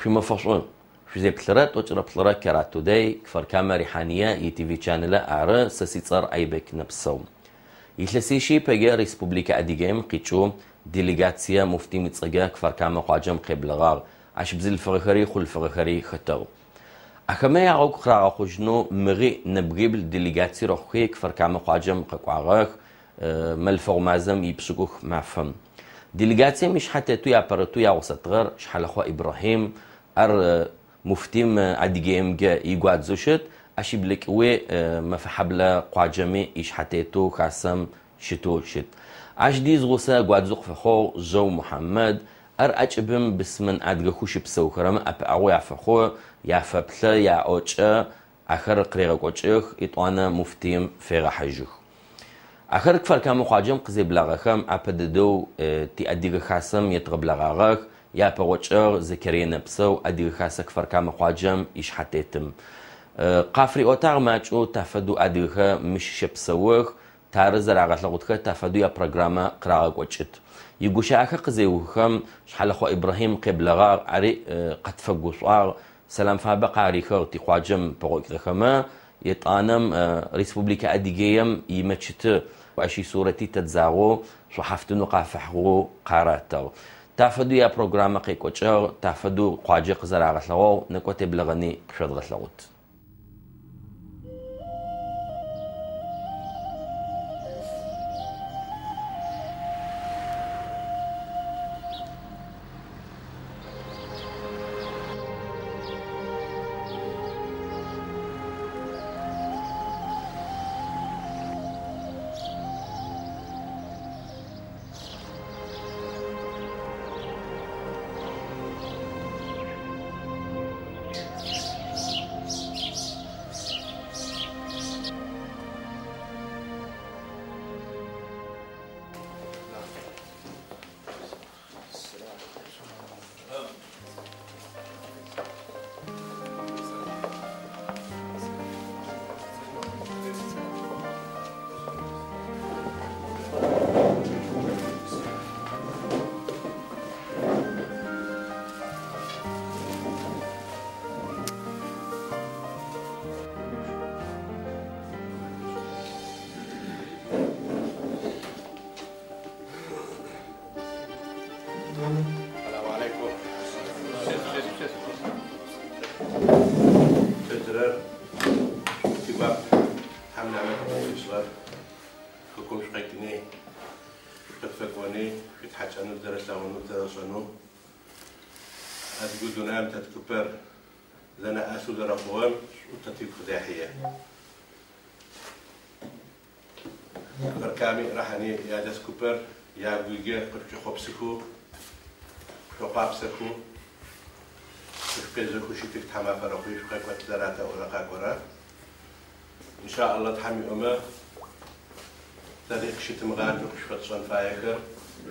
Шъуимэфэ шӏу! Шъузеплъырэ 'Тӏокӏырэ плӏырэ Карат Today, Кфар-Камэ Рихьание и ТВ чанелэ ары, сэ сицӏэр Айбек Нэпсэу. Илъэсищ ипэкӏэ Республикэ Адыгеим къикӏэу делегацие муфтим ыцӏэкӏэ Кфар-Камэ къуаджэм къеблэгъагъ, ащ бзылъфыгъэхэри хъулъфыгъэхэри хэтыгъ. Ахэмэ ягъогу къырагъэхъужьынэу мыгъи нэбгырибл делегацие рэхъухи Кфар-Камэ къуаджэм къэкӏуагъэх мэлфэгъу мазэм ипшӏыкӏух мафэм. Делегацием ишъхьэтетэу япэрэтэу ягъусэтыгъэр Шъхьэлэхъо Ибрахьим, ар муфтим Адыгеимкӏэ игуадзэу щыт, ащ иблэкӏыуи Мэфэхьэблэ къуаджэми ишъхьэтетэу хасэм щытэу щыт. Ащ ди згъусэ гуадзэу къыфэхъугъ Жъэу Мухьамэд, ар ӏэкӏыбым бысымэн адыгэхэу щыпсэухэрэм ӏэпыӏэгъу яфэхъу, яфэплъэ, яӏокӏэ ахэр къырегъэкӏокӏых, итӏуанэ муфтиим фегъэхьыжьых. Ахэр Кфар-Камэ къуаджэм къызеблагъэхэм апэ дэдэу ти Адыгэ Хасэм етгъэблэгъагъэх, япэгъокӏыгъ Зэкэрые Нэпсэу Адыгэ Хасэ Кфар-Камэ къуаджэм ишъхьэтетым. Къафриӏотагъ макӏэу тафэдэу адыгэхэр мыщ щэпсэух, тары зэрагъэлъэгъутхэр тафэдэу япрограммэ къырагъэкӏокӏыт. Игущыӏэхэр къызеуххэм Шъхьэлэхъо Ибрахьим къеблэгъагъ, ари къытфэгушӏуагъ, сэлам фабэ къарихыгъ тикъуаджэм пэгъокӏыгъэхэмэ, етӏанэм Республикэ Адыгеем имэчыты ащ исурэти тэдзагъэу, шӏухьафтынэу къафэхьыгъэу къаратыгъ. Тафэдэу япрограммэ къекӏокӏыгъ, тафэдэу къуаджэ къызэрагъэлъэгъугъ, нэкӏо теблэгъэни къышъодгъэлъэгъут. السلام عليكم. تدرر تباب حمل عمل تشغل حكم شقيتني قد فتحت أنو درس لو درس أنو أتقول نام تتكبر لنا أسود رقوام وتتيب خداحية بركامي راحني يا داس كوبر يا جوجي قد خبسكو شقابسكو شقيزكو شتك تحما فرقي شقيق وتلراتا ورقا ورا إن شاء الله تحمي أما تاريخ شتم غار بقش فتصن فايكر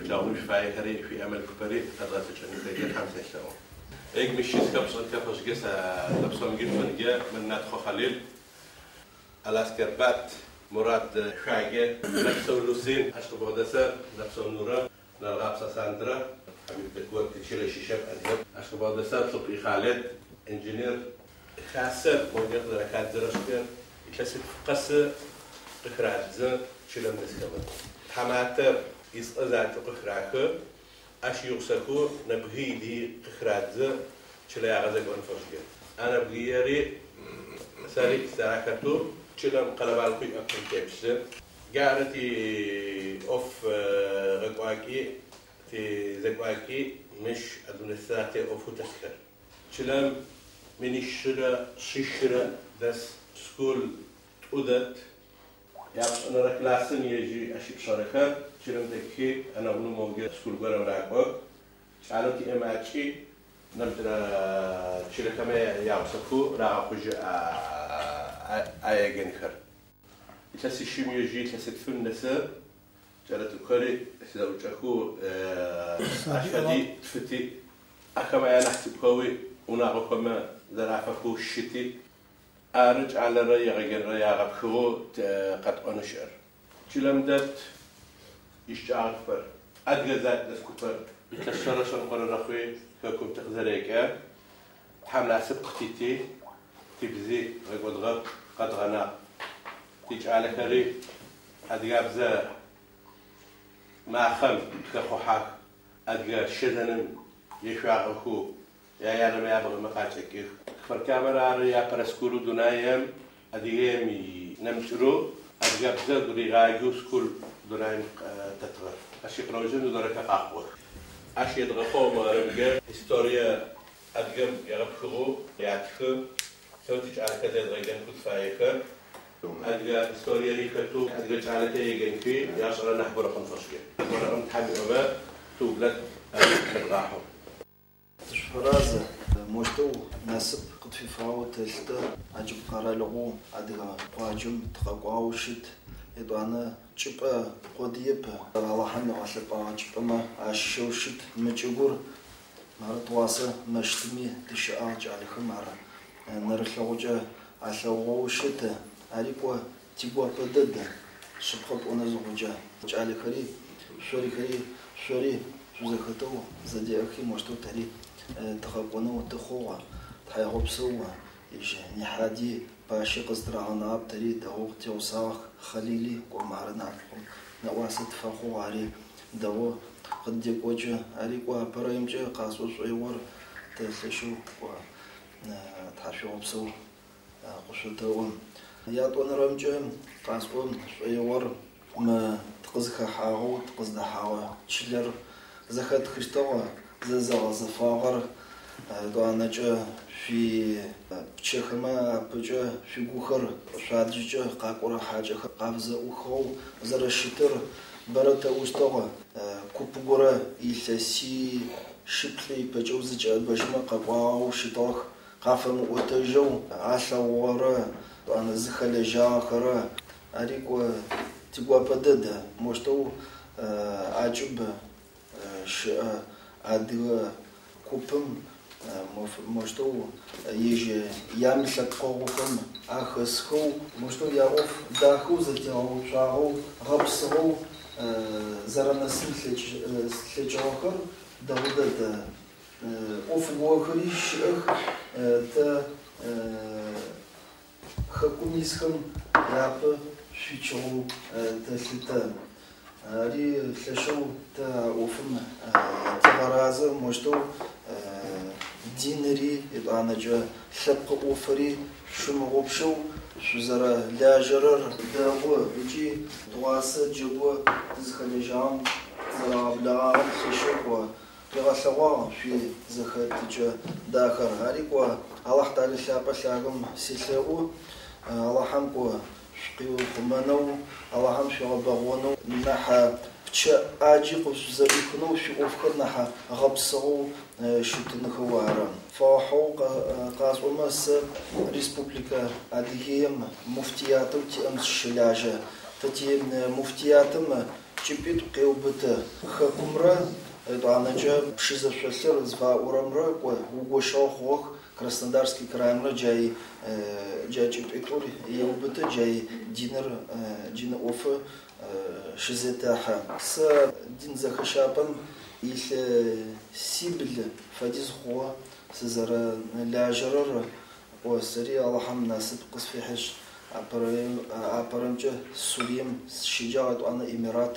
لو مش فايكري في أمل كبري قدرت تجني تيجي خمسة سنة إيج مش كبس أنت فش جسا لبسهم جيفن جا من ناتخو خليل الأسكربات مراد شاقة نفسه لوسين أشرب هدسة نفسه نورا نرغب ساندرا حبيبتك وقت تشيل الشيشة أدهب أشرب هدسة طبقي خالد انجينير خاصة موجود ركات زرشكر يتلسك قصة قخرات ز شلم دسكبر حماتر يسأزات قخراك أش يغسكو نبهي دي قخرات ز شلا يغزق أنفرجة أنا بغيري ساري ساكتو شلم قلبالقي أكل تبس قارتي أوف غقواكي تي زقواكي مش أدونستاتي أوف تسكر شلم من الشرا ششرة دس سكول تودت يابس أنا ركلاسن يجي أشيب شركة شلم تكي أنا غنو موجود سكول برا وراكوك شعلتي إماتشي نمترا شركة ما يابسكو راقوج أيجنخر يتلسي الشم يجي يتلسي تفن نسا جالت الكوري سيداوجاكو أشهدي تفتي أكما أنا حسب وناغوكما ذرافكو الشتي أرج على رأي غير رأي غبخو قد أنشر شلمدت يشجع كبر أدغزات دس كبر يتلشر شنقر رخوي كوكب تخزريك Тхьэм насып къытити, тибзи дгъэкӏодыгъэп, къэдгъэнагъ. Тикӏалэхэри адыгабзэ махъэм къыхэхъухьэх, адыгэ щэлэным ешъуагъэхэу яянэмэ ябгъэмэ къакӏэкӏых. Кфар-Камэр ары апэрэ школэу дунаем Адыгеем нэмыкӏырэу адыгабзэ дыригъаджэу школ дунаим тэтыгъэр. Ащ икъырэужьын зыгорэхэр къэхъугъэх. Ащ едгъэхъугъ мыгъэрымкӏэ историе адыгэм егъэпхыгъэу ятхы, лъэу тикӏалэхэр зэдгъэджэнхэу тыфаехэр. Адыгэ историери хэтэу адыгэ кӏалэхэр еджэнхи, яшӏэрэ нахь горэ хъун фэшӏкӏэ. Горэм Тхьэм иӏомэ, тыублэт ари хэдгъахьэу. Тышъуфэразэ, моущтэу насып къытфифагъэу тэлъытэ, ӏэкӏыб къэралыгъоу адыгэ къуаджэм тыкъэкӏуагъэу щыт, етӏуанэ чӏыпӏэ къодыеп, Алахьэм ыгъэлъэпӏагъэ чӏыпӏэмэ ащыщэу щыт мы чӏыгур. Мары тыгъуасэ мэщытми тыщыӏагъ, кӏалэхэм ар нэрылъэгъукӏэ алъэгъугъэу щыт, ари кӏо тигуапэ дэд, шъыпкъэ пӏонэ зыхъукӏэ, кӏалэхэри, шъорихэри, шъори шъузэхэтэу зэдеӏэхи, моущтэу тэри тыкъэкӏонэу тыхъугъ, тхьаегъэпсэу, ежь Нихьади пащи къызтырагъэнагъэп, тэри дэгъоу къытигъусагъэх, Хъалили кӏо мары Нартыхъум нэӏуасэ тыфэхъугъ, ари дэгъоу къыддекӏокӏы, ари кӏо апэрэмкӏэ къасӏо шӏоигъор тэ лъэшэу кӏо тхьашъуегъэпсэу къышъотэӏо. Ятӏонэрэмкӏэ къасӏо шӏоигъор мы тыкъызхэхьагъэу тыкъыздэхьагъэ чылэр зэхэтхыщтыгъ, зэзэгъэзэфагъэр, етӏуанэкӏэ шъуи пчъэхэмэ апэкӏэ шъуигухэр шъуадэжькӏэ къакӏорэ хьакӏэхэр къафызэӏухыгъэу зэрэщытыр бэрэ тэӏущтыгъ. Куп горэ илъэси шыплӏы ипэкӏэу зыкӏэбэжьмэ къэкӏуагъэу щытыгъэх. Къафэмыӏотэжьэу алъэгъугъэрэ етӏуанэ зыхэлэжьагъэхэрэ ари кӏо тигуапэ дэд. Моущтэу ӏэкӏыб щыӏэ адыгэ купым моущтэу ежь ямылъэпкъэгъухэм ахэсхэу моущтэу яӏоф дахэу зэтегъэуцуагъэу, гъэпсыгъэу зэрэнэсын лъэкӏыгъэхэр дэгъу дэд. ӏофыгъохэри щыӏэх, тэ хэкум исхэм япэ шъуикӏыгъэу тэлъытэ. Ари лъэшэу тэ а ӏофым тегъэразэ, моущтэу диныри, етӏуанэкӏэ лъэпкъ ӏофыри шъущымыгъупшэу шъузэрэлажьэрэр дэгъу ыкӏи тыгъуасэ джэгу тызхэлэжьагъэм тызэрагъэблэгъагъэм лъэшэу кӏо Къигъэлъэгъуагъ шъуи зэхэтыкӏэ дахэр. Ари кӏо, Алахь Талэ лъапӏэ лъагэм селъэӏу, Алахьэм кӏо шъукъиухъумэнэу, Алахьэм шъуигъэбэгъонэу, нахь пчъэ ӏаджи къышъузэӏуихынэу, шъуиӏофхэр нахь гъэпсыгъэу щытынхэу ары. Фэгъэхьыгъэу къасӏомэ, сэ Республикэ Адыгеем муфтиятэу тиӏэм сыщылажьэ. Тэ ти муфтиятым чӏыпӏитӏу къеубыты, хэкумрэ Етӏуанэкӏэ Пшызэ шъолъыр зыфаӏорэмрэ кӏо угощыгъэ хъугъэх, Краснодарский краимрэ джай джа чӏыпӏитӏур еубыты, джай диныр дин ӏофы щызетэхьэ. Сэ дин зэхэщапӏэм илъэсибл фэдиз хъугъэ сызэрэлажьэрэр, кӏо сэри Алахьэм насып къысфихьышъ, апэрэмкӏэ Сурием сыщеджагъ, етӏуанэ Эмират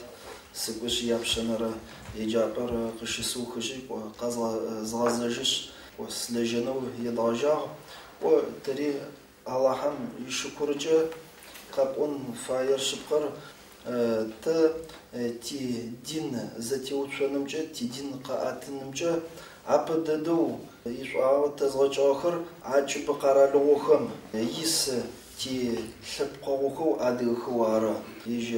сыкӏошъ япшъэнэрэ еджапӏэр къыщысыухыжьи, кӏо къэзгъэзэжьышъ, кӏо сылэжьэнэу едгъэжьагъ. Кӏо тэри Алахьэм ишыкуркӏэ къэпӏон фаер шъыпкъэр тэ ти дин зэтеуцонымкӏэ, тидин къэӏэтынымкӏэ апэ дэдэу ишӏуагъэ тэзгъэкӏыгъэхэр ӏэкӏыб къэралыгъохэм ис ти лъэпкъэгъухэу адыгэхэу ары. Ежь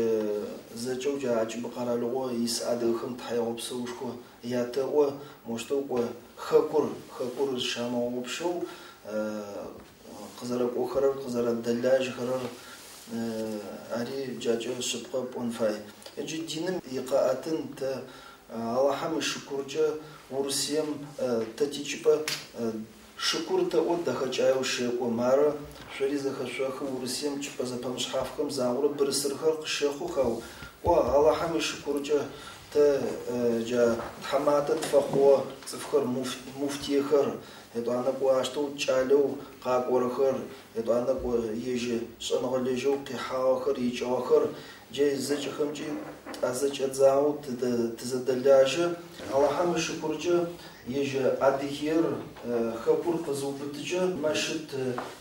зэкӏэу джа ӏэкӏыб къэралыгъо ис адыгэхэм тхьаегъэпсэушхо ятэӏо, моущтэу кӏо хэкур, хэкур зыщамыгъэгъупшэу къызэрэкӏохэрэр, къызэрэдэлажьэхэрэр ари джакӏэ шъыпкъэ пӏон фай. Иджы диным икъэӏэтын тэ Алахьэм ишыкуркӏэ Урысыем тэ тичӏыпӏэ шыкур тэӏо дэхэкӏаеу щэкӏо. Мары шъори зэхэшъохы Урысыем чӏыпӏэ зэпэмышъхьафхэм загъорэ бырысырхэр къыщэхъух, ау кӏо Алахьэм ишыкуркӏэ Тэ джа тхьаматэ тфэхъугъэ цӏыфхэр, муфтиехэр, етӏуанэ кӏо ащтэу кӏалэу къакӏорэхэр, етӏуанэ кӏо ежь шӏэныгъэлэжьэу къихьагъэхэр, икӏыгъэхэр, джа зэкӏэхэмкӏи тӏэ зэкӏэдзагъэу тызэдэлажьэ. Алахьэм ишыкуркӏэ ежь Адыгеер хэкур къызыубытыкӏэ мэщыт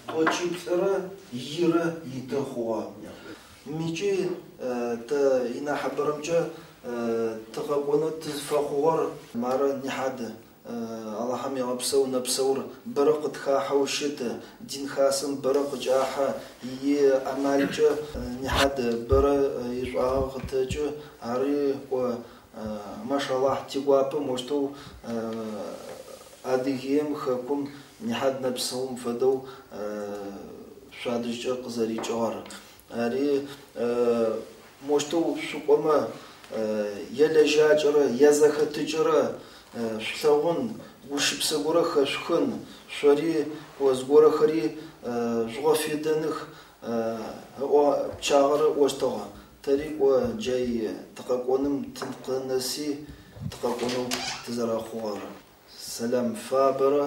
тӏокӏиплӏырэ ирэ иты хъугъэ. Мыкӏи тэ инахьыбэрэмкӏэ тыкъэкӏонэу тызфэхъугъэр мары Нихьад Алахьэм егъэпсэу Нэпсэур бэрэ къытхахьэу щыт, дин хасэм бэрэ къыкӏахьэ, иамалкӏэ Нихьад бэрэ ишӏуагъэ къытэкӏы, ари кӏо машалахь тигуапэ мощтэу Адыгеем хэкум Нихьад Нэпсэум фэдэу шъуадэжькӏэ къызэрикӏыгъэр. Ари мощтэу шъукӏомэ ялэжьакӏэрэ язэхэтыкӏэрэ шъулъэгъун, гущыпсэ горэ хэшъухын, шъори кӏо зыгорэхэри жъугъэфедэных ыӏо пчъагъэрэ ыӏощтыгъ. Тэри кӏо джай тыкъэкӏоным тыкъынэси тыкъэкӏонэу тызэрэхъугъэр. Сэлам фабэрэ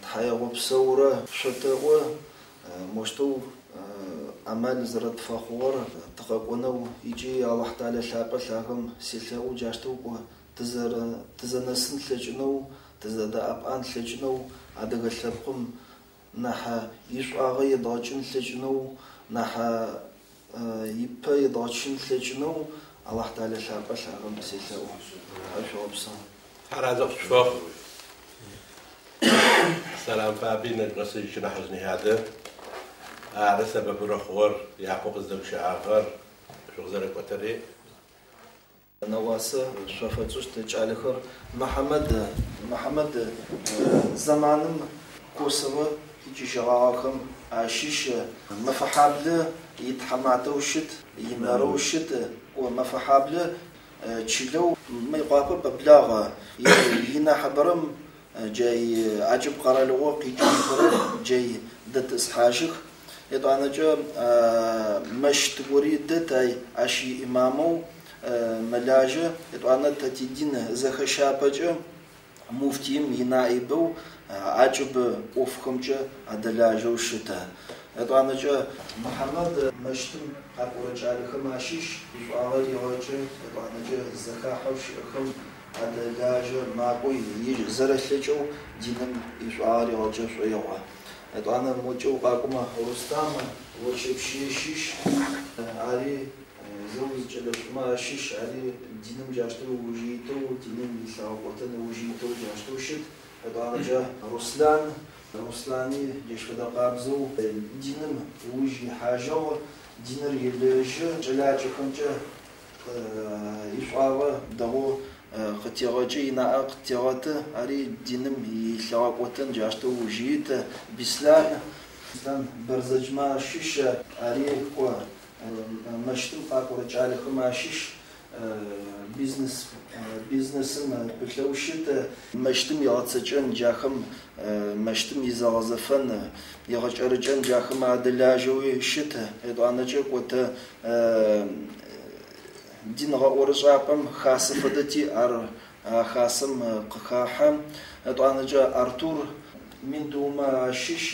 тхьаегъэпсэурэ шъотэӏо, мощтэу амал зэрэтфэхъугъэр тыкъэкӏонэу ыкӏи Алахьталэ лъапӏэ лъагэм селъэӏу джащтэу кӏо тызэнэсын лъэкӏынэу, тызэдэӏэпӏан лъэкӏынэу, адыгэ лъэпкъым нахь ишӏуагъэ едгъэкӏын лъэкӏынэу, нахь ипэ едгъэчын лъэкӏынэу Алахьталэ лъапӏэ лъагэм селъэӏу. Тхьашъуегъэпсэу. Тхьаразэ къышъуфэхъу. Сэлам фаби нэжъугъэсыжь нахьыжъ Нихьадэ. Ары сэбэбырэ хъугъэр, япэу къыздэгущыӏагъэр, шъукъызэрэкӏотэри. Нэӏуасэ шъуафэтшӏыщт кӏалэхэр Мыхьамэд Мыхьамэд зэманым Косово икӏыжьыгъагъэхэм ащыщ. Мэфэхьаблэ итхьаматэу щыт, имэрэу щыт. Кӏо Мэфэхьаблэ чылэу Мыекъуапэ пэблагъэ. Инахьыбэрэм джай ӏэкӏыб къэралыгъо къикӏыжьхэрэр джай дэтӏысхьажьых. Етӏуанэкӏэ мэщыт гори дэт ай ащ иӏимамэу мэлажьэ. Етӏуанэ тэ тидин зэхэщапӏэкӏэ муфтиим инаибэу ӏэкӏыб ӏофхэмкӏэ адэлажьэу щыт. Етӏуанэкӏэ Мыхьамэд мэщытым къакӏорэ кӏалэхэм ащыщ ишӏуагъэ ригъэкӏы. Етӏуанэкӏэ зэхахьэу щыӏэхэм адэлажьэ, макӏо зэрэлъэкӏэу диным ишӏуагъэ ригъэкӏы шӏоигъо. Етӏуанэ мокӏэ укъакӏомэ Рустам Очэпщые щыщ, ари зэу зыкӏэлэшӏумэ ащыщ, ари диным джащтэу ыуж итэу, диным илъэгъэкӏотэн ыуж итэу джащтэу щыт. Етӏуанэкӏэ Руслъан, Руслъани джащ фэдэ къабзэу диным ыуж ихьажьыгъ, диныр елэжьы, кӏэлакӏэхэмкӏэ ишӏуагъэ дэгъоу къытегъэкӏы, инаӏэ къытегъэты, ари диным илъэгъэкӏотэн джащтэу ыуж ит. Бислъан, Бислъан Бэрзэджмэ ащыщ, ари кӏо мэщытым къакӏорэ кӏалэхэм ащыщ, бизнес бизнесым пылъэу щыт. Мэщытым игъэцэкӏэн джахэм мэщытым изэгъэзэфэн, игъэкӏэрэкӏэн джахэм адэлажьэуи щыт. Етӏуанэкӏэ кӏо тэ дин гъэӏорышӏапӏэм хасэ фэдэ тиӏ, ар хасэм къыхахьэ. Етӏуанэкӏэ Артур Миндыумэ ащыщ,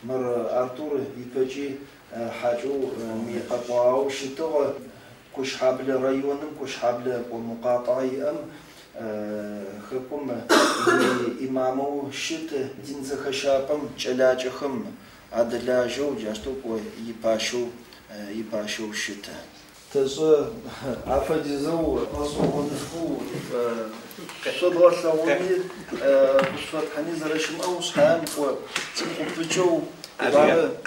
мыр Артур ипэкӏи хьакӏэу ми къэкӏуагъэу щытыгъ. Кощхьаблэ районым Кощхьаблэ кӏо мукъатӏа иӏэм хэкум иӏимамэу щыт. Дин зэхэщапӏэм кӏэлакӏэхэм адэлажьэу джащтэу кӏо ипащэу ипащэу щыт. Тэшӏэ афэдизэу гъэшӏэгъонышхоу шъодгъэлъэгъуни къышъуфэтхьыни зэрэщымыӏэу шъхьаем кӏо тикупыкӏэу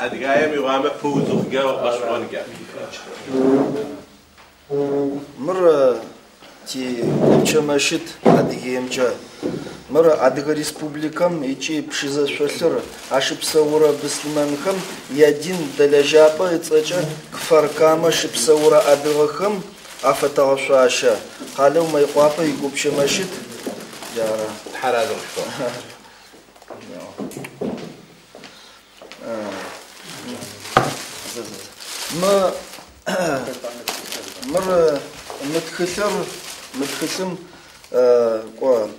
Адыгаем игъуамэ пыузыхъукӏэ гъэшӏэгъонкӏэ. Мыр ти гупчэ мэщыт Адыгеемкӏэ. Мыр Адыгэ Республикэм ыкӏи Пшызэ шъолъыр ащыпсэурэ быслъымэнхэм ядин дэлэжьапӏэ ыцӏэкӏэ Кфар-Камэ щыпсэурэ адыгэхэм афэтэгъэшъуашэ. Къалэу Мыекъуапэ игупчэ мэщыт джары. Тхьаразэ къышъуфэхъу. Мы мыр мы тхылъыр Мы тхылъым кӏо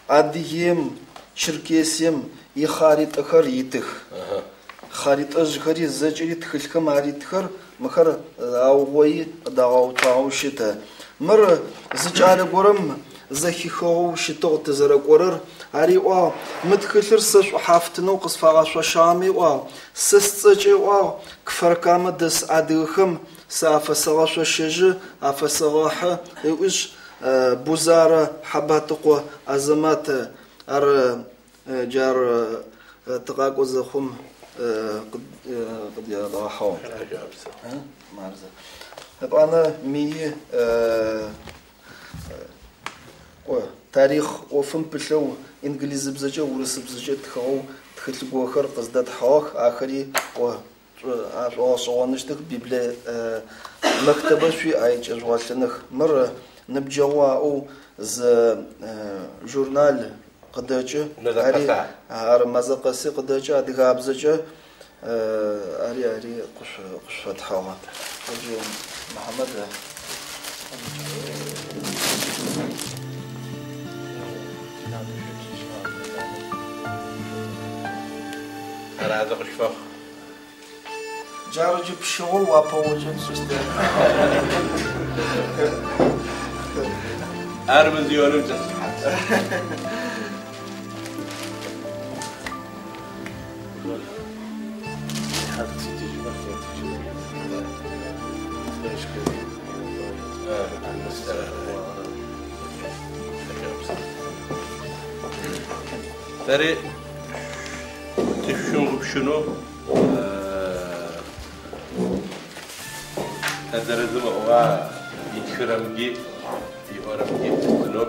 Адыгеем, Черкесием ихъаритӏэхэр итых. Хъаритӏэжъхэри зэкӏэри тхылъхэм аритхэр мыхэр аугъои къыдагъэуцуагъэу щыт. Мыр зы кӏалэ горэм зэхихыгъэу щытыгъ тызэрэкӏорэр, ариӏуагъ, Мы тхылъыр сэ шӏухьафтынэу къысфагъэшъошагъэми ыӏуагъ, сэ сцӏэкӏэ ыӏуагъ, Кфар-Камэ дэс адыгэхэм сэ афэсэгъэшъошэжьы, афэсэгъэхьы, ыӏуишъ, Бузарэ Хьабатыкъо Азэмат ар джар тыкъакӏо зэхъум къыдигъэхьыгъ. Етӏанэ мыи кӏо тарихъ ӏофым пылъэу инглизыбзэкӏэ урысыбзэкӏэ тхыгъэу тхылъ гохэр къыздэтхьыгъэх, ахэри кӏо ашӏогъэшӏэгъоныщтых, библие мэктабэ шъуи айкӏэжъугъэлъыных. Мыр ныбджэгъу аӏоу зы журнал къыдэкӏы, ари ар мазэ къэси къыдэкӏы адыгабзэкӏэ, ари ари къышъуфэтхьыгъ. Мухьамэд. Разэ къышъуфэхъу. Джары джы пщыгъоу уапэгъокӏын сшӏыщт. Ар мызионым кӏэсхьат. Тэри тышъущымыгъупшэнэу тэзэрэзым ыӏугъа итхырэмги иӏорэмги тыстынэу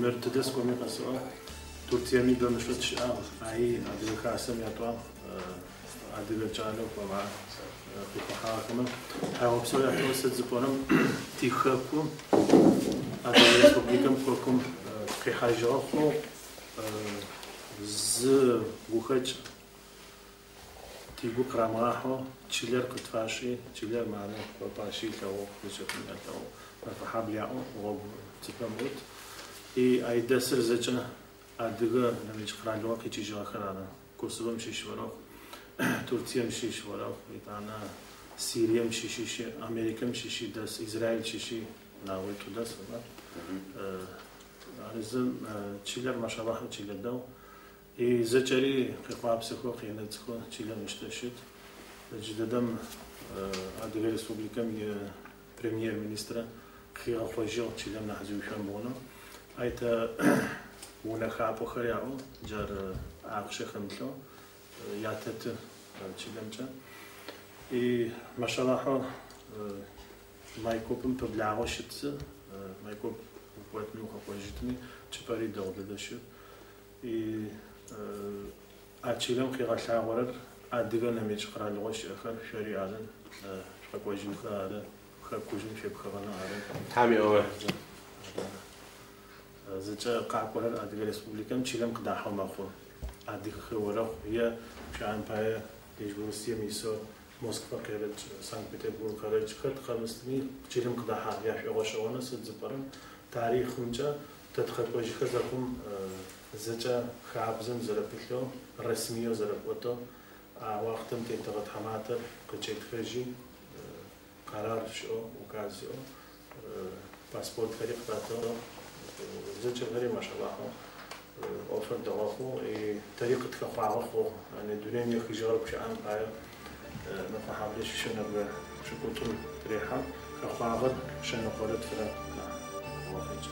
Мыр тыдэ сӏоми къэсӏуагъ. Турциеми бэмышӏо тыщыӏагъ. Ай адыгэ хасэм ятӏуагъ. Адыгэ кӏалэу кӏуэгъа къихъухьагъэхэмэ. Тхьагъэпсэу ятӏуагъ сыд зыпӏорэм тихэку Адыгэ Республикэм хэкум къихьажьыгъэ хъоу зы гухэкӏ тигу къырамыгъахьэу чылэр къытфашӏи, чылэр мары кӏопӏащи илъэгъугъ, зэкӏэхэм ялъэгъугъ. Мэфэхьабл яӏэу гъогу цыпэм ӏут. И айдэсыр зэкӏэ адыгэ нэмыкӏ къэралыгъо къикӏыжьыгъэхэр ары. Косовом щыщ орэхъу, Турцием щыщ орэхъу, итӏанэ Сирием щыщи, Америкэм щыщи дэс, Израиль щыщи нагъуитӏу дэс. Арызым чылэр машаллах чылэ дэгъу. И зэкӏэри къихъуапсэхэу, къенэцӏхэу чылэм ыштэщыт. Джыдэдэм Адыгэ Республикэм и премьер-министрэ къыхигъэхъожьыгъ чылэм нахь зиушъомбгъунэу. Айта унэ хапӏэхэр яӏэу, джар ахъщэ хэмылъэу ятэты чылэмкӏэ. И машаллахьо Майкопым пэблагъэу щытзы, Майкоп укӏотми ухэкӏожьытми чӏыпӏэри дэгъу дэдэ щыт. И а чылэм къигъэлъагъорэр адыгэ нэмыкӏ къэралыгъо щыӏэхэр шъори ары, шъукъэкӏожьынхэр ары, хэкужьым шъуепхыгъэнэу ары. Тхьам иӏомэ. Зэкӏэ къакӏорэр Адыгэ Республикэм чылэм къыдахьэу мэхъу. Адыгэхэр орэхъу е пщыӏэн пае ежь Урысыем исэу Москва къерэкӏ, Санкт-Петербург къэрэкӏ, хэт къэмыстми чылэм къыдахьа яшӏогъэшӏэгъонэу сыд зыпӏэрэм тарихъымкӏэ тэ тыкъэкӏожьыхэ зэхъум зэкӏэ хабзэм зэрэпылъэу, расмиеу зэрэкӏотэу а уахътэм тетыгъэ тхьаматэр къыкӏетхэжьи, къэрар щыӏэу, указ иӏэу, паспортхэри къытатыгъ, зэкӏэхэри машаллахьэу ӏофыр дэгъэхъу, тэри къытхэхъуагъэ хъугъ. Дунейм ехыжьыгъэр пщыӏэн пае Мэфэхьаблэ щыщэу нэбгырэ пшӏыкӏутӏум тырехьэ, хэхъуагъэр шъэныкъорэ тфырэ нахь охъекӏ.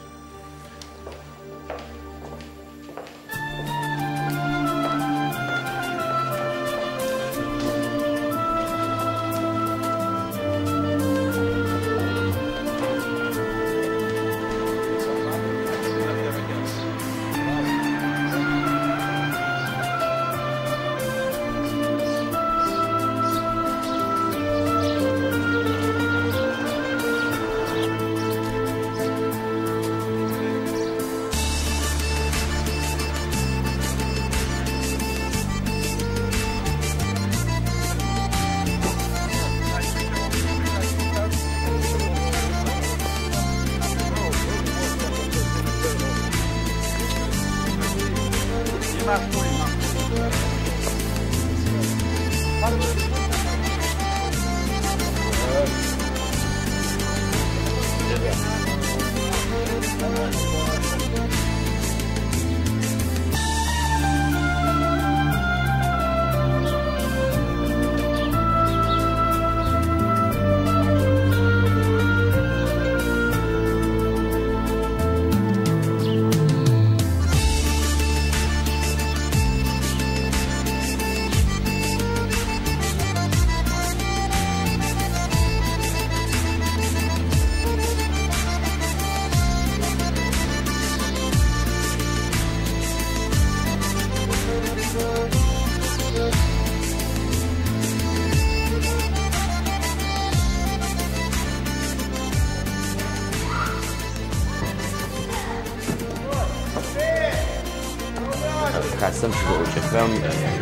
Хасэм щызэӏукӏэхэм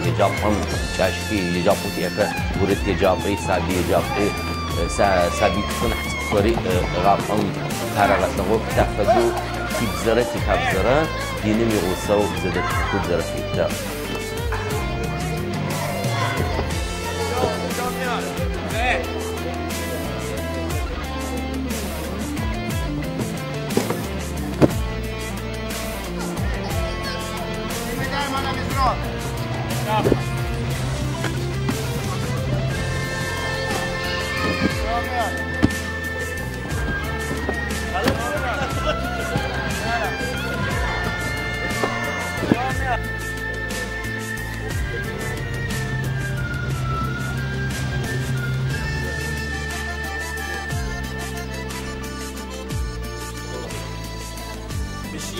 еджапӏэм кӏащхи еджапӏэу тиӏэхэр гурыт еджапӏи сабый еджапӏи сабыйтфы нахь цӏыкӏухэри ӏыгъапӏэм къарагъэлъэгъух тафэдэу тибзэрэ тихабзэрэ диным игъусэу зэдэтхыхэу зэрэфитыр.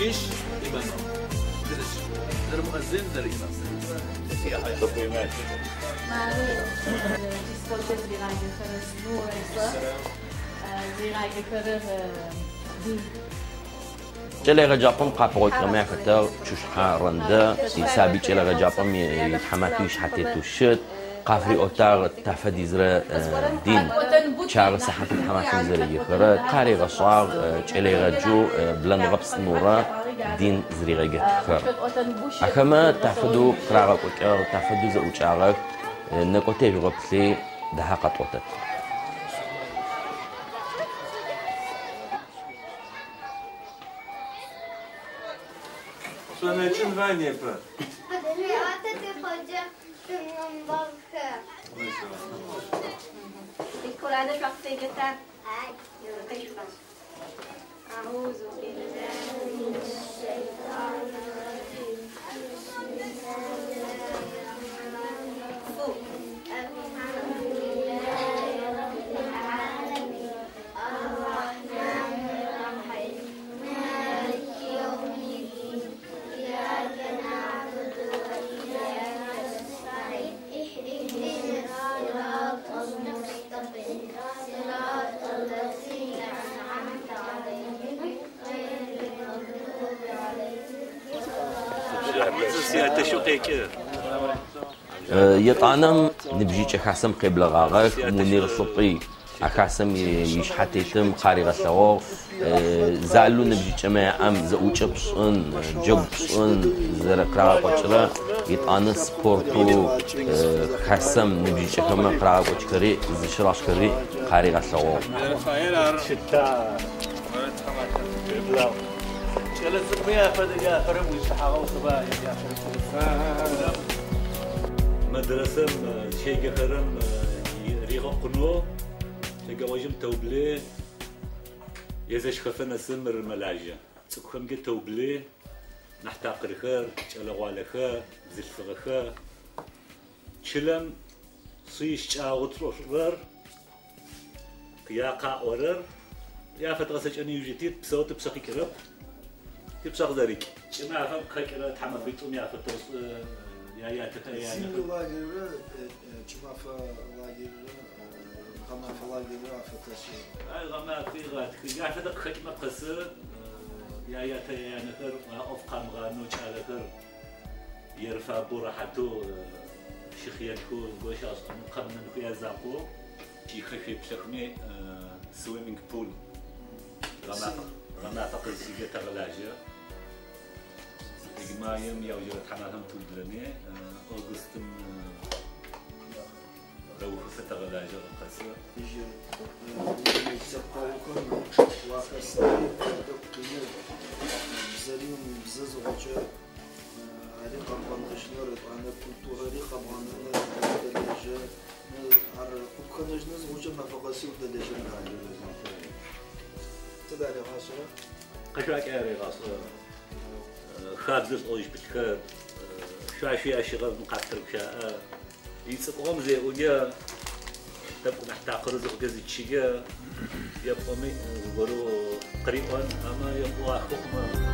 مش إمام المؤذن الإمام. кӏэлэегъэджапӏэм къапэгъокӏыгъэмэ яхэтыгъ Чушъхьэ Рэндэ исабый кӏэлэегъэджапӏэм итхьаматэ ишъхьэтетэу щыт къафриӏотагъ тафэдизрэ дин пчъагъэ сыхьатым тхьаматэм зэреджэхэрэ къаригъэшӏагъ кӏэлэегъэджэу Блэнгъэпс Нурэ дин зыригъэджэтхэр. Ахэмэ тафэдэу къырагъэкӏокӏыгъ, тафэдэу зэӏукӏагъэх, нэкӏо тежъугъэплъи дахэ къэтӏотэт. Етӏанэм ныбжьыкӏэ хасэм къеблэгъагъэх Мунир Лӏыпӏи а хасэм ишъхьэтетым къаригъэлъэгъугъ залу ныбжьыкӏэмэ яӏэм зэӏукӏэ пшӏын, джэгу пшӏын зэрэкъырагъэкӏокӏырэ етӏанэ спортэу хасэм ныбжьыкӏэхэмэ къырагъэкӏокӏхэри зыщырашӏхэри къаригъэлъэгъугъ. مدرسة شيء خرم ريغ قنو شيء واجم توبلي يزش خفنا سمر ملاجة تكهم جت توبلي نحتاقر خير تشلغوا خير زلفغ خير شلم صيش شاغت رور يا قا ورر يا فتغسج أني يوجدت بصوت بسخي كرب تبصق ذلك ما فهم خكرة تحمل بيتهم يا فتوس يا يا تخيل Зимний лагерь, чумафа лагерь, غمافة лагерь, афаташи. أي غمافة غات يا فتق خكمة قصر يا يا تيا نفر أفقام غانو شالفر يرفع براحته شخيانكو قوش أصلا قمنا نخيا زاقو شي خفيف بشكمي سويمينج بول غمافة غمافة قصيدة تغلاجة مايم يا وجهة حماهم تودلني أوغستم لو خفت غلاجة القصر يجي يتسقاوكم واخر بزارين بزاز وجه عريقة بغنجنر أنا كولتورا ريقة بغنجنر وكنجنز وجه ما فقاسي ودلجة تدعي غاشرة قشعك أري غاشرة خابز الأوج بالخير شو عشي أشغل مقطر بشاء يتسقهم زي وجا تبقى محتاقر زي وجا زي تشيجا يبقى مي ورو قريبا أما يبقى أخوهما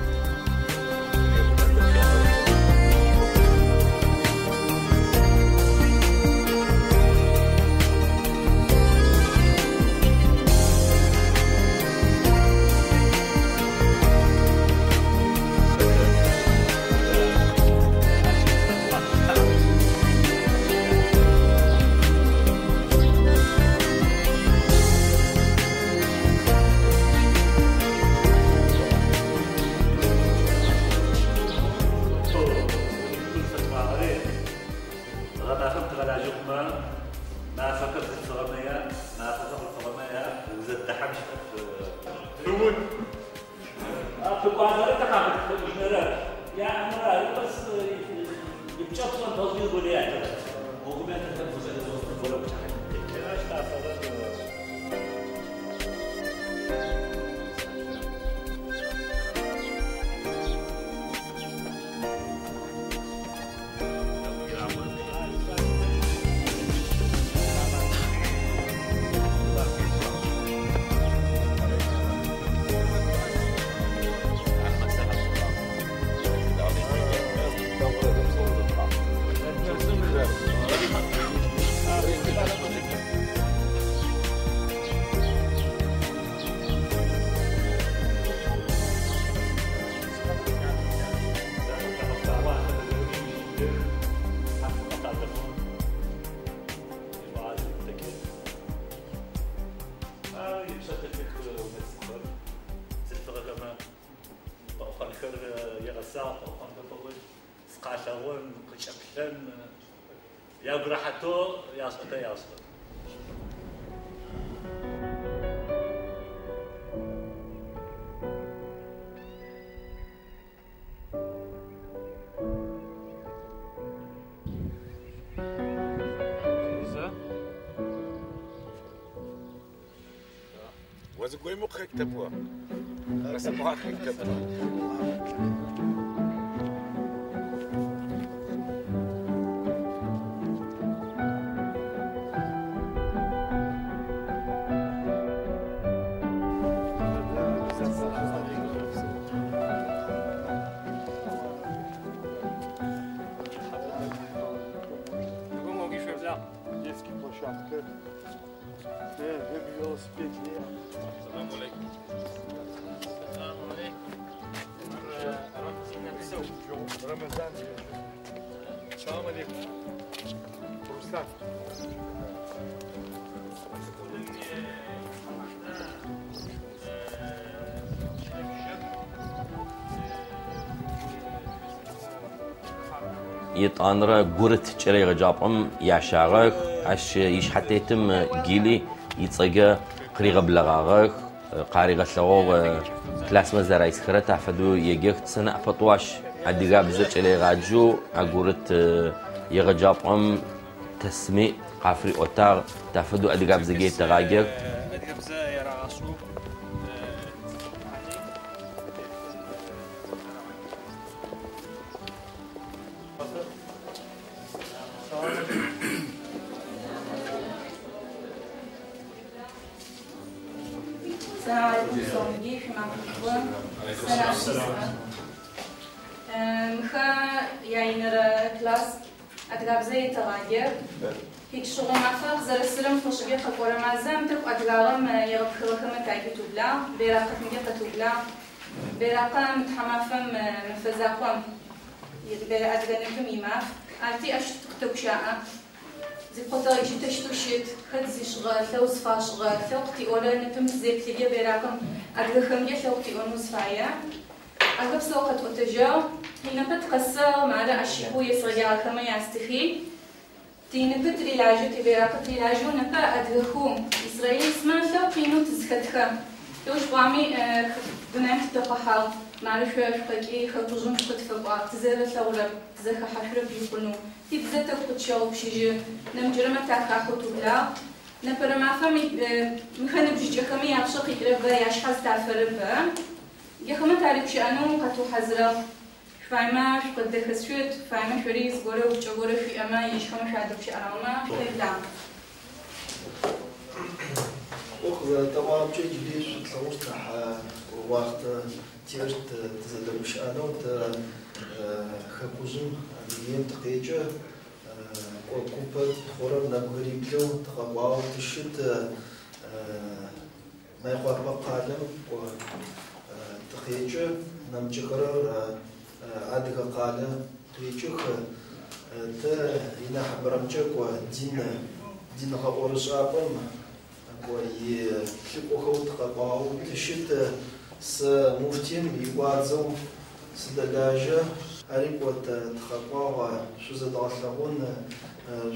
Гъэмафэм тыгъэлажьэ хъумэ, мафэхэр бзылъфыгъэмэ яӏ, мафэхэр хъулъфыгъэмэ яӏ, узэдэхьан щыӏэп. Пыкӏуадэрэ тэ къафэтхэкӏыжьынэрэ яӏэмэ ары бэс ипкӏэ пшӏэн тозги зыгорэ ятырэп. Гъогум ятырэп зыгорэ пкӏыхьэ. Ащ тафэрэр Етӏанэрэ гурыт кӏэлэегъэджапӏэм ящагъэх, ащ ишъхьэтетым Гили ицӏэкӏэ къыригъэблэгъагъэх, къаригъэлъэгъугъ классмэ зэрайсхэрэ тафэдэу еджэх. Сэнэӏэпэтӏу ащ адыгабзэ кӏэлэегъаджэу а гурыт егъэджапӏэм тэсми къафриӏотагъ, тафэдэу адыгабзэкӏэ етэгъаджэх. Сэ муфтием игуадзэу сыдэлажьэ. Ари кӏо тэ тыкъэкӏуагъ шъузэдгъэлъэгъун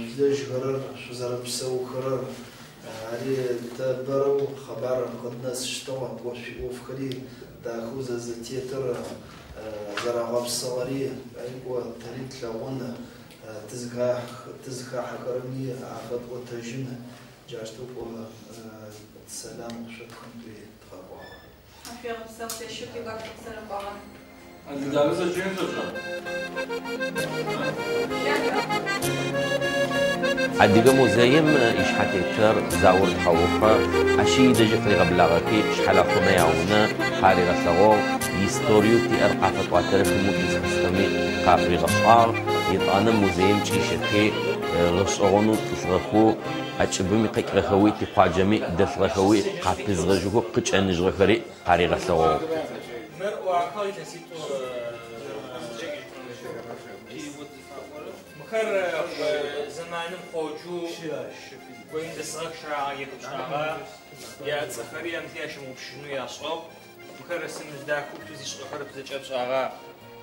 шъулэжьхэрэр, шъузэрэпсэухэрэр. Ари тэ бэрэу къэбар къыднэсыщтыгъ, кӏо шъуиӏофхэри дахэу зэрэзэтетыр, зэрагъэпсыгъэри, ари кӏо тэри тлъэгъун, тызыхахьэхэрэми афэтӏотэжьын, джащтэу кӏо сэлам шъотхын тӏуи тыкъэкӏуагъ. Тхьашъуегъэпсэу, лъэшэу тигуапэ къызэрэкӏуагъэр. Адыгэ музеим ишъхьэтетыр Заур Тхьаухъэ, ащи идэжьы къыригъэблагъэхи Шъхьэлэхъумэ яунэ къаригъэлъэгъугъ, историеу тиӏэр къафэтӏуатэрэ хымэу тызхэсхэми къафригъэшӏагъ. Етӏанэ музеим чӏищэхи гъэшӏэгъонэу тӏылъыгъэхэу, ӏэкӏыбым къикӏыгъэхэуи тикъуаджэми дэлъыгъэхэуи къапызгъэжьыхэу къыкӏэныжьыгъэхэри къаригъэлъэгъугъ. Мыр ӏуахыгъ илъэситӏу Мыхэр зэманым къоджэу коим дэсыгъэх щырагъэетӏупщагъэ, яцӏэхэри ямыти ящымыгъупшэжьынэу яшӏыгъ. Мыхэр рысымыжь дахэу тызишӏыгъэхэр зэкӏэ пшӏагъа.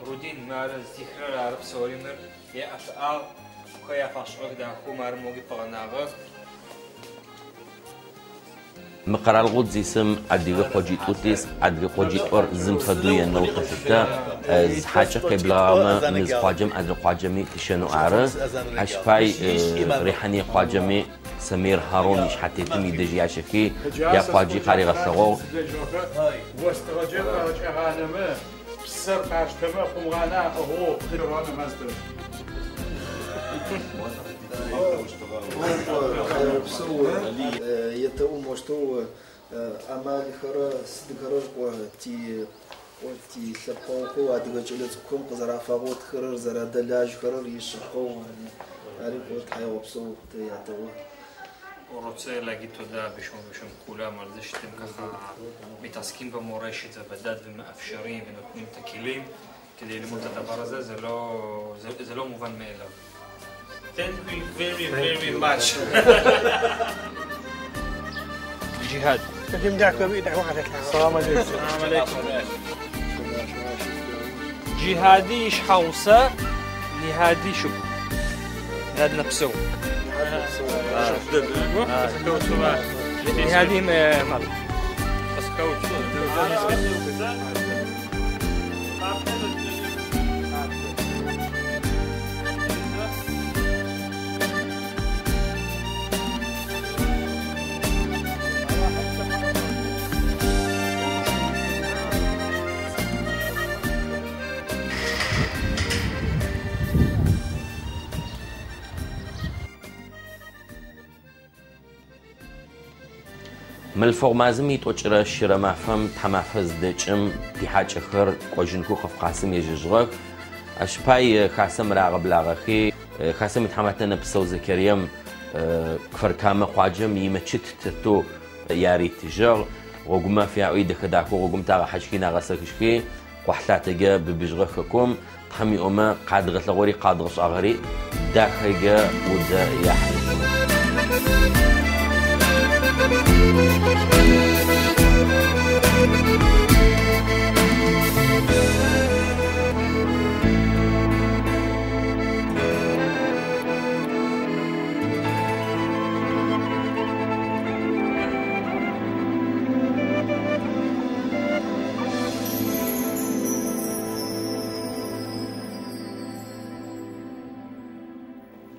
Рудин, мары зытихырэр ары псэури мыр яӏэпыӏагъ, мыхэр яфашӏыгъэх дахэу, мары моги пыгъэнагъэх. Мы къэралыгъоу тызисым адыгэ къоджитӏу тис, адыгэ къоджитӏур зым фэдэу енэу тэлъытэ. Зы хьакӏэ къеблэгъагъэмэ, мы зы къуаджэм адрэ къуаджэми тыщэнэу ары. Ащ пай Рихьание къуаджэми Самир Харун ишъхьэтетым идэжь ящэхи, якъуаджи къаригъэлъэгъугъ. Остыгъэкӏэ къакӏагъанэмэ, псэр къаштэмэ, къумгъанэ аӏыгъэу нэмаз тэшӏы. Тхьаегъэпсэу етэӏу мощтэу амалхэрэ сыдхэрэр кӏо ти кӏо ти лъэпкъэгъухэу адыгэ кӏэлэцӏыкӏухэм къызэрафагъотхэрэр, зэрадэлажьхэрэр ишъыпкъэу ари кӏо тхьаегъэпсэу тэ ятэӏо. רוצה להגיד תודה בשמו ובשם כולם על זה שאתם ככה מתעסקים במורשת ובדת ומאפשרים ונותנים את הכלים כדי ללמוד את הדבר הזה, זה לא מובן מאליו. Thank you very very much. ג'יהאד. السلام عليكم. السلام عليكم. جهادي شحوصة نهادي شب هذا نفسه نهادي مال Мэлфэгъу мазэм итӏокӏырэ щырэ мафэм тхьамафэ зыдэкӏым тихьакӏэхэр кӏожьынхэу Кавказым ежьэжьыгъэх. Ащ пай хасэм рагъэблагъэхи, хасэм итхьаматэ Нэпсэу Зэкерием Кфар-Камэ къуаджэм имэчыт тетэу яритыжьыгъ. Гъогумаф яӏуи дэхэ дахэу гъогум тагъэхьажьхи нагъэсэхыжьхи, къохьлъатэкӏэ быбыжьыгъэ хэкум Тхьэм иӏомэ къадгъэлъэгъори къадгъэшӏагъэри дахэкӏэ удэ яхьыжьыгъ.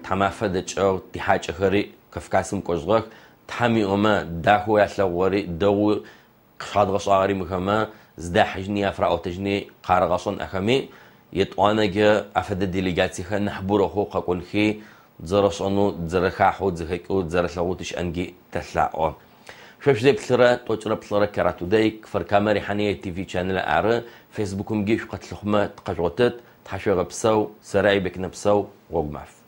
Тхьамафэ дэкӏыгъ, тихьакӏэхэри Кавказым кӏожьыгъэх. Тхьэм иӏомэ дахэу ялъэгъугъэри, дэгъу къадгъэшӏагъэри мыхэмэ зыдахьыжьыни афраӏотэжьыни къарыгъэшӏэн ахэми етӏуанэкӏэ афэдэ делегациехэр нахь бурэхъоу къэкӏонхи, зэрэшӏэнэу, зэрэхахьэу, зэхэкӏэу, зэрэлъэгъоу тыщыӏэнги тэлъаӏо. Шъо шъузеплъырэ тӏокӏырэ плӏырэ Каратудэй, Кфар-Камэ Рихьание ТВ чанел ары, Фейсбукымги шъукъэтлъыхъумэ тыкъэжъугъотыт, Тхьашъуегъэпсэу, сэры Айбек Нэпсэу, гъогу маф.